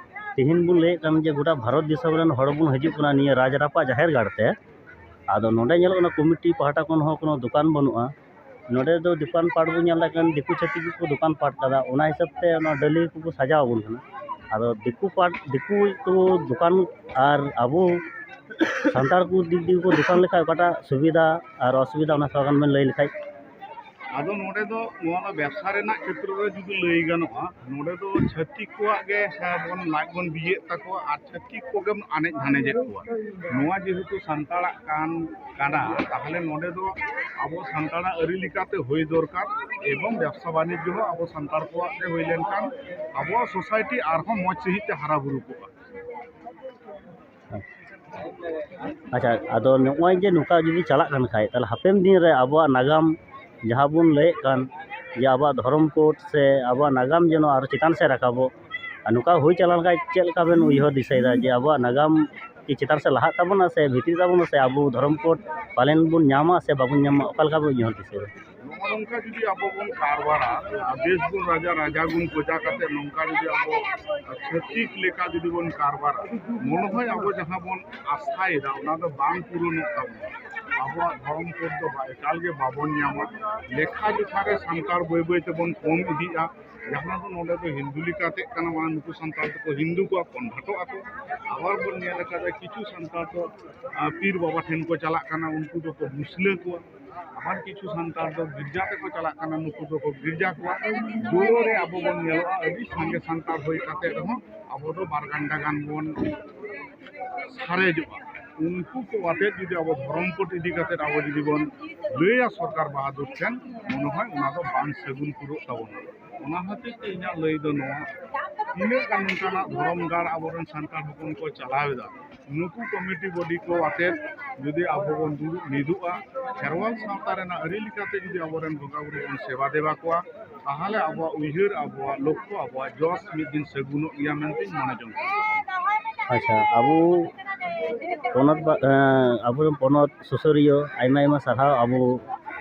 ᱛᱮᱦᱮᱧ ᱵᱚᱱ ᱞᱟᱹᱭᱮᱫ ᱠᱟᱱ ᱡᱮ ᱜᱚᱴᱟ ᱵᱷᱟᱨᱚᱛ ᱫᱤᱥᱚᱢ ᱨᱮᱱ ᱦᱚᱲ ᱵᱚᱱ ᱦᱤᱡᱩᱜ ᱠᱟᱱᱟ ᱱᱤᱭᱟᱹ ᱨᱟᱡᱽᱨᱟᱯᱟ ᱡᱟᱦᱮᱨ ᱜᱟᱲ ᱛᱮ, ᱟᱫᱚ ᱱᱚᱰᱮ ᱧᱮᱞᱚᱜ ᱠᱟᱱᱟ ᱠᱚᱢᱤᱴᱤ ᱯᱟᱦᱴᱟ ᱠᱷᱚᱱ ᱦᱚᱸ ᱠᱳᱱᱳ ᱫᱚᱠᱟᱱ ᱵᱟᱹᱱᱩᱜᱼᱟ᱾ ᱱᱚᱰᱮ ᱫᱚ ᱫᱚᱠᱟᱱ ᱯᱟᱴ ᱵᱚᱱ ᱧᱮᱞ ᱮᱫᱟ, ᱮᱠᱮᱱ ᱫᱤᱠᱩ ᱪᱷᱟᱹᱛᱤᱠ ᱜᱮᱠᱚ ᱫᱚᱠᱟᱱ ᱯᱟᱴ ᱠᱟᱫᱟ᱾ ᱚᱱᱟ ᱦᱤᱥᱟᱹᱵ ᱛᱮ ᱚᱱᱟ ᱰᱟᱹᱞᱤ ᱠᱚᱠᱚ ᱥᱟᱡᱟᱣ ᱟᱵᱚᱱ ᱠᱟᱱᱟ᱾ ᱟᱫᱚ ᱫᱤᱠᱩ ᱯᱟᱴ, ᱫᱤᱠᱩ ᱠᱚ ᱫᱚᱠᱟᱱ ᱟᱨ ᱟᱵᱚ ᱥᱟᱱᱛᱟᱲ ᱠᱚ ᱫᱤᱠ ᱫᱤᱭᱮ ᱠᱚ ᱫᱚᱠᱟᱱ ᱞᱮᱠᱷᱟᱡ ᱚᱠᱟᱴᱟᱜ ᱥᱩᱵᱤᱫᱷᱟ ᱟᱨ ᱚᱥᱩᱵᱤᱫᱷᱟ, ᱚᱱᱟ ᱛᱷᱚᱲᱟ ᱜᱟᱱ ᱵᱮᱱ ᱞᱟᱹᱭ ᱞᱮᱠᱷᱟᱡ᱾ ᱟᱫᱚ ᱱᱚᱰᱮ ᱫᱚ ᱱᱚᱣᱟ ᱫᱚ ᱵᱮᱵᱽᱥᱟ ᱨᱮᱱᱟᱜ ᱠᱷᱮᱛᱨᱚ ᱨᱮ ᱡᱩᱫᱤ ᱞᱟᱹᱭ ᱜᱟᱱᱚᱜᱼᱟ, ᱱᱚᱰᱮ ᱫᱚ ᱪᱷᱟᱹᱛᱤᱠ ᱠᱚᱣᱟᱜ ᱜᱮ ᱦᱮᱸ ᱵᱚᱱ ᱞᱟᱡ ᱵᱚᱱ ᱵᱤᱭᱮᱫ ᱛᱟᱠᱚᱣᱟ ᱟᱨ ᱪᱷᱟᱹᱛᱤᱠ ᱠᱚᱜᱮ ᱵᱚᱱ ᱟᱱᱮᱡ ᱫᱷᱟᱱᱮᱡᱮᱫ ᱠᱚᱣᱟ᱾ ᱱᱚᱣᱟ ᱡᱮᱦᱮᱛᱩ ᱥᱟᱱᱛᱟᱲᱟᱜ ᱠᱟᱱ ᱠᱟᱱᱟ, ᱛᱟᱦᱚᱞᱮ ᱱᱚᱰᱮ ᱫᱚ ᱟᱵᱚ ᱥᱟᱱᱛᱟᱲᱟᱜ ᱟᱹᱨᱤ ᱞᱮᱠᱟᱛᱮ ᱦᱩᱭ ᱫᱚᱨᱠᱟᱨ ᱮᱵᱚᱝ ᱵᱮᱵᱽᱥᱟ ᱵᱟᱱᱤᱡᱽᱡᱚ ᱦᱚᱸ ᱟᱵᱚ ᱥᱟᱱᱛᱟᱲ ᱠᱚᱣᱟᱜ ᱛᱮ ᱦᱩᱭ ᱞᱮᱱᱠᱷᱟᱱ ᱟᱵᱚᱣᱟᱜ ᱥᱳᱥᱟᱭᱴᱤ ᱟᱨᱦᱚᱸ ᱢᱚᱡᱽ ᱥᱟᱺᱦᱤᱡ ᱛᱮ ᱦᱟᱨᱟ ᱵᱩᱨᱩ ᱠᱚᱜᱼᱟ᱾ ᱟᱪᱪᱷᱟ, ᱟᱫᱚ ᱱᱚᱜᱼᱚᱭ ᱡᱮ ᱱᱚᱝᱠᱟ ᱡᱩᱫᱤ ᱪᱟᱞᱟᱜ ᱠᱟᱱ ᱠᱷᱟᱡ, ᱛᱟᱦᱞᱮ ᱦᱟᱯᱮᱱ ᱫᱤᱱ ᱨᱮ ᱟᱵᱚᱣᱟᱜ ᱱᱟᱜᱟᱢ ᱡᱟᱦᱟᱸ ᱵᱚᱱ ᱞᱟᱹᱭᱮᱫ ᱠᱟᱱ ᱡᱮ ᱟᱵᱚᱣᱟᱜ ᱫᱷᱚᱨᱚᱢ ᱠᱳᱰ ᱥᱮ ᱟᱵᱚᱣᱟᱜ ᱱᱟᱜᱟᱢ ᱡᱮᱱᱚ ᱟᱨᱚ ᱪᱮᱛᱟᱱ ᱥᱮᱫ ᱨᱟᱠᱟᱵᱚᱜ, ᱟᱨ ᱱᱚᱝᱠᱟ ᱦᱩᱭ ᱪᱟᱞᱟᱣ ᱞᱮᱱᱠᱷᱟᱡ ᱪᱮᱫ ᱞᱮᱠᱟ ᱵᱮᱱ ᱩᱭᱦᱟᱹᱨ ᱫᱤᱥᱟᱹᱭᱮᱫᱟ ᱡᱮ ᱟᱵᱚᱣᱟᱜ ᱱᱟᱜᱟᱢ ᱠᱤ ᱪᱮᱛᱟᱱ ᱥᱮᱫ ᱞᱟᱦᱟᱜ ᱛᱟᱵᱚᱱᱟ ᱥᱮ ᱵᱷᱤᱛᱨᱤ ᱛᱟᱵᱚᱱᱟ, ᱥᱮ ᱟᱵᱚ ᱫᱷᱚᱨᱚᱢ ᱠᱳᱰ ᱯᱟᱞᱮᱱ ᱵᱚᱱ ᱧᱟᱢᱟ ᱥᱮ ᱵᱟᱵᱚᱱ ᱧᱟᱢᱟ, ᱚᱠᱟ ᱞᱮᱠᱟ ᱵᱚᱱ ᱩᱭᱦᱟᱹᱨ ᱫᱤᱥᱟᱹᱭᱟ? ᱱᱚᱜᱼᱚ ᱱᱚᱝᱠᱟ ᱡᱩᱫᱤ ᱟᱵᱚ ᱵᱚᱱ ᱠᱟᱨᱵᱟᱨᱟ, ᱟᱨ ᱫᱮᱥ ᱜᱩᱱ ᱨᱟᱡᱟ ᱨᱟᱡᱟ ᱜᱩᱱ ᱯᱨᱚᱡᱟ ᱠᱟᱛᱮ ᱱᱚᱝᱠᱟ ᱡᱩᱫᱤ ᱟᱵᱚ ᱪᱷᱟᱹᱛᱤᱠ ᱞᱮᱠᱟ ᱡᱩᱫᱤ ᱵᱚᱱ ᱠᱟᱨᱵᱟᱨᱟ, ᱢᱚᱱᱮ ᱦᱚᱭ ᱟᱵᱚ ᱡᱟᱦᱟᱸ ᱵᱚᱱ ᱟᱥᱟᱭᱮᱫᱟ ᱚᱱᱟ ᱫᱚ ᱵᱟᱝ ᱯᱩᱨᱚᱱᱚᱜ ᱛᱟᱵᱚᱱᱟ᱾ ᱟᱵᱚᱣᱟᱜ ᱫᱷᱚᱨᱚᱢ ᱠᱳᱰ ᱫᱚ ᱵᱟ-, ᱮᱠᱟᱞ ᱜᱮ ᱵᱟᱵᱚᱱ ᱧᱟᱢᱟ᱾ ᱞᱮᱠᱷᱟ ᱡᱚᱠᱷᱟ ᱨᱮ ᱥᱟᱱᱛᱟᱲ ᱵᱟᱹᱭ ᱵᱟᱹᱭ ᱛᱮᱵᱚᱱ ᱠᱚᱢ ᱤᱫᱤᱜᱼᱟ᱾ ᱡᱟᱦᱟᱸ ᱫᱚ ᱱᱚᱰᱮ ᱫᱚ ᱦᱤᱱᱫᱩ ᱞᱮᱠᱟᱛᱮ ᱠᱟᱱᱟ, ᱢᱟᱱᱮ ᱱᱩᱠᱩ ᱥᱟᱱᱛᱟᱲ ᱫᱚᱠᱚ ᱦᱤᱱᱫᱩ ᱠᱚᱣᱟ, ᱠᱚᱱᱵᱷᱟᱨᱴᱚᱜ ᱟᱠᱚ᱾ ᱟᱵᱟᱨ ᱵᱚᱱ ᱧᱮᱞ ᱟᱠᱟᱫᱟ ᱠᱤᱪᱷᱩ ᱥᱟᱱᱛᱟᱲ ᱫᱚ, ᱟᱸ, ᱯᱤᱨ ᱵᱟᱵᱟ ᱴᱷᱮᱱ ᱠᱚ ᱪᱟᱞᱟᱜ ᱠᱟᱱᱟ, ᱩᱱᱠᱩ ᱫᱚᱠᱚ ᱢᱩᱥᱞᱟᱹ ᱠᱚᱣᱟ᱾ ᱟᱵᱟᱨ ᱠᱤᱪᱷᱩ ᱥᱟᱱᱛᱟᱲ ᱫᱚ ᱜᱤᱨᱡᱟ ᱛᱮᱠᱚ ᱪᱟᱞᱟᱜ ᱠᱟᱱᱟ, ᱱᱩᱠᱩ ᱫᱚᱠᱚ ᱜᱤᱨᱡᱟ ᱠᱚᱣᱟ᱾ ᱡᱳᱨᱳ ᱨᱮ ᱟᱵᱚ ᱵᱚᱱ ᱧᱮᱞᱚᱜᱼᱟ, ᱟᱹᱰᱤ ᱥᱟᱸᱜᱮ ᱥᱟᱱᱛᱟᱲ ᱦᱩᱭ ᱠᱟᱛᱮ ᱨᱮᱦᱚᱸ ᱟᱵᱚ ᱫᱚ ᱵᱟᱨ ᱜᱟᱱᱰᱟ ᱜᱟᱱ ᱵᱚᱱ ᱥᱟᱨᱮᱡᱚᱜᱼᱟ᱾ ᱩᱱᱠᱩ ᱠᱚ ᱟᱛᱮᱫ ᱡᱩᱫᱤ ᱟᱵᱚ ᱫᱷᱚᱨᱚᱢ ᱠᱳᱰ ᱤᱫᱤ ᱠᱟᱛᱮᱫ ᱟᱵᱚ ᱡᱩᱫᱤ ᱵᱚᱱ ᱞᱟᱹᱭᱟ ᱥᱚᱨᱠᱟᱨ ᱵᱟᱦᱟᱫᱩᱨ ᱴᱷᱮᱱ, ᱢᱚᱱᱮ ᱦᱚᱭ ᱚᱱᱟ ᱫᱚ ᱵᱟᱝ ᱥᱟᱹᱜᱩᱱ ᱯᱩᱨᱟᱹᱜ ᱛᱟᱵᱚᱱᱟ᱾ ᱚᱱᱟ ᱦᱚᱛᱮᱡ ᱛᱮ ᱤᱧᱟᱹᱜ ᱞᱟᱹᱭ ᱫᱚ ᱱᱚᱣᱟ, ᱛᱤᱱᱟᱹᱜ ᱜᱟᱱ ᱱᱚᱝᱠᱟᱱᱟᱜ ᱫᱷᱚᱨᱚᱢ ᱜᱟᱲ ᱟᱵᱚᱨᱮᱱ ᱥᱟᱱᱛᱟᱲ ᱦᱚᱯᱚᱱ ᱠᱚ ᱪᱟᱞᱟᱣ ᱮᱫᱟ, ᱱᱩᱠᱩ ᱠᱚᱢᱤᱴᱤ ᱵᱚᱰᱤ ᱠᱚ ᱟᱛᱮᱫ ᱡᱩᱫᱤ ᱟᱵᱚ ᱵᱚᱱ ᱫᱩᱲᱩᱵ ᱢᱤᱫᱚᱜᱼᱟ, ᱠᱷᱮᱨᱣᱟᱞ ᱥᱟᱶᱛᱟ ᱨᱮᱱᱟᱜ ᱟᱹᱨᱤ ᱞᱮᱠᱟᱛᱮ ᱡᱩᱫᱤ ᱟᱵᱚᱨᱮᱱ ᱵᱚᱸᱜᱟ ᱵᱩᱨᱩ ᱵᱚᱱ ᱥᱮᱵᱟ ᱫᱮᱵᱟ ᱠᱚᱣᱟ, ᱛᱟᱦᱚᱞᱮ ᱟᱵᱚᱣᱟᱜ ᱩᱭᱦᱟᱹᱨ, ᱟᱵᱚᱣᱟᱜ ᱞᱚᱠᱠᱷᱚ, ᱟᱵᱚᱣᱟᱜ ᱡᱚᱥ ᱢᱤᱫ ᱫᱤᱱ ᱥᱟᱹᱜᱩᱱᱚᱜ ᱜᱮᱭᱟ ᱢᱮᱱᱛᱮᱧ ᱢᱚᱱᱮ ᱡᱚᱝ ᱠᱟᱱᱟ᱾ ᱟᱪᱪᱷᱟ, ᱟᱵᱚ ᱯᱚᱱᱚᱛ ᱵᱟ-, ᱮᱸ, ᱟᱵᱚᱨᱮᱱ ᱯᱚᱱᱚᱛ ᱥᱩᱥᱟᱹᱨᱤᱭᱟᱹ, ᱟᱭᱢᱟ ᱟᱭᱢᱟ ᱥᱟᱨᱦᱟᱣ ᱟᱵᱚ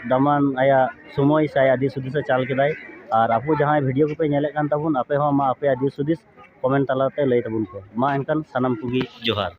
ᱫᱟᱢᱟᱱ ᱟᱭᱟᱜ ᱥᱚᱢᱚᱭ ᱥᱮ ᱟᱭᱟᱜ ᱫᱤᱥ ᱦᱩᱫᱤᱥᱮ ᱪᱟᱞ ᱠᱮᱫᱟᱭ᱾ ᱟᱨ ᱟᱵᱚ ᱡᱟᱦᱟᱸᱭ ᱵᱷᱤᱰᱤᱭᱳ ᱠᱚᱯᱮ ᱧᱮᱞᱮᱫ ᱠᱟᱱ ᱛᱟᱵᱚᱱ, ᱟᱯᱮ ᱦᱚᱸ ᱢᱟ ᱟᱯᱮᱭᱟᱜ ᱫᱤᱥ ᱦᱩᱫᱤᱥ ᱠᱚᱢᱮᱱᱴ ᱛᱟᱞᱟᱛᱮ ᱞᱟᱹᱭ ᱛᱟᱵᱚᱱ ᱯᱮ᱾ ᱢᱟ ᱮᱱᱠᱷᱟᱱ ᱥᱟᱱᱟᱢ ᱠᱚᱜᱮ ᱡᱚᱦᱟᱨ᱾